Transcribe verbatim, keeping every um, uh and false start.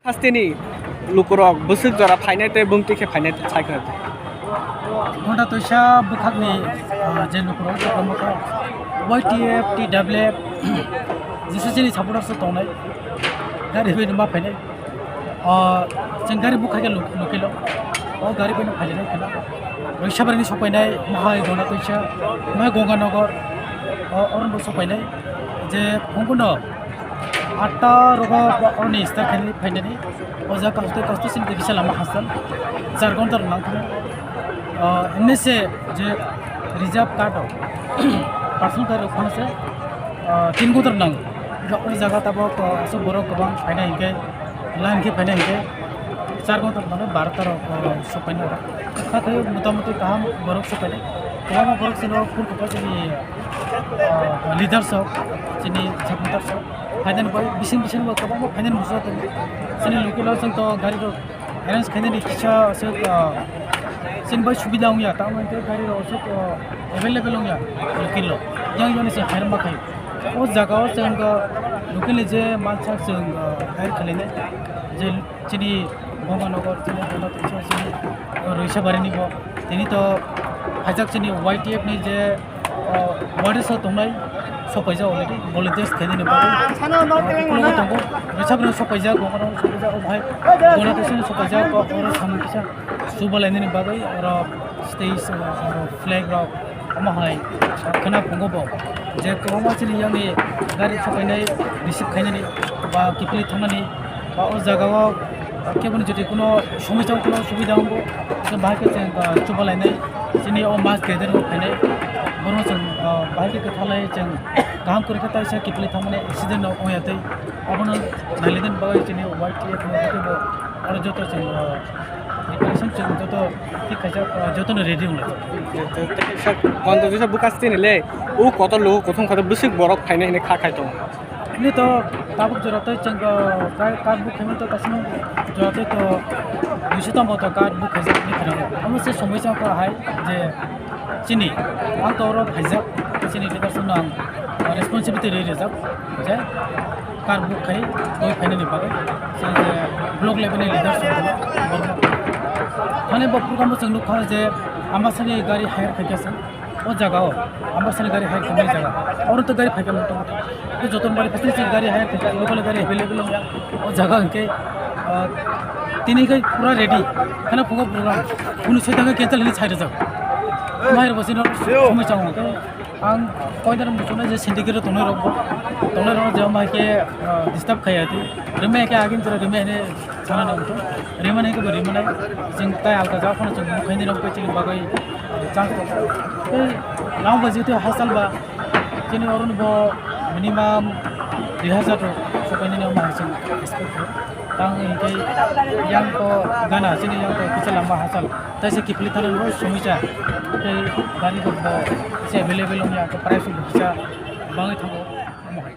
Hasteni lukurok bwswk jora phainai tei bumtwi khe phainai sai khna. Ghonta twisa bwkhakni, ah, je lukurok, lukurok Y T F, T W F, jesa chini supporters tongnai, gari bai ma phainai. Ah, chwng gari bukha khe luk-, lukilo. O gari bai phainai khna. Roisabari ni sopainai, mahai Ghonta twisa, mahai Gonganagar, o, oron bo sopainai. Je phungkuno atta rogo oni start khainai phainani. O jaga kasto kasto sini bisa lama hasan. Char ghonta rok nang thani. Ah, N S A je reserve card o, personal card rok phano se, ah, tin ghonta rok nang. O jaga tabok, ah, aswk borok kwbang phainai hinkhe, line khe phainai hinkhe, char ghonta rok nang, barota rok, ah, sok phainai rok. Kha khe motamuti kaham borok sok phainai. Kwbangma borok sino phul kwtal chini, ah, leaders rok, chini supporters rok. Phainani bai bising bising bo kwbangma phainani muchungo tongo. Chini local o chwng to gari rok arrange khainani kisa aswk, ah, chini bai subida wngya, tamo hwnkhe gari rok aswk, ah, available wngya local o. Yang joni se khairokma khai. O jaga o chwng, ah, local ni je mansak chwng, ah, hire khlainai je chini Gonganagar, chini Ghonta twisa, chini, ah, Roisabari ni bo. Tini to phaijak chini Y T F ni je, ah, Waris o tongnai, sopaijak already, volunteers khainani bagwi. Ah, ukologo tongo, Roisabari sopaijak, Gonganagar sopaijak, o bhai, Ghonta twisa sopaijak, oro samung kisa chubalainani bagwi, oro stage, oro flag rok, omo hai khwna phungo bo je kwbangma chini yakni gari sokainai, receive khainani ba kiphilwi thangnani ba o jaga o keboni jodi kuno somisa kuno subida wngo, bahai khe chwng, ah, chubalainai chini o mass gather o phainai, borokno chwng, ah, bahai khe kwthalai chwng kaham kwrwi khe taisa kiphilwi thangmani accident rok wngya tei abono nailaidan bagwi chini Y T F no bo oro joto chwng, ah, preparation chwng joto thik khaijak, ah, jotono ready wnglaijak. Ghonta twisa bwkha sini le, o kotor logo kothom khato bwswk borok phainai hinwi kha khai tongo. Hwnwi to tabuk jora tei chwng, ah, kai card book khaimani to kasino jora tei to duiso tamo to card book khaijak hinwi khwnago. Omo se somoi changkha hai je chini, ang to oro phaijak, chini leaders no ang responsibility rwi rijak je card book khai twi phainani bagwi, chini je block level ni leaders rok borok. Thani bo program o chwng nukha je Ambasani gari hire khaikha chwng o jaga o, Ambasani gari hire khaimani jaga, oro to gari phaikha moto moto. O joton bari facility gari hire khaikha, local gari available wngya o jaga hwnkhe, ah, tini khai pura ready, khana phungo program, kunu soi thangkhe cancel hinwi sai rijak. Mahir bo chini somoi changkha. Ang koidar muchunai je syndicate o tongnai rok bo, tongnai rok je omo hai khe, ah, disturb khai ati. Rwmai khe agin jora rwmai hene sana nang to. Rwmani khe bo rwmani. Chwng tai alka ja phano chwng mukhaini rok bai chini bagwi, ah, chance tongo. Tei lama bai jitio hachal ba chini oro bo minimum dui hazar rok sokainani omo hai chwng expect kho. Tang hwnkhe yang to gana chini yang to kisa lama hachal. Taisa kiphilwi thangna rw sumui cha. Tei gari rok bo kisa available wngya, khe price bo kisa bangwi thango, omo hai.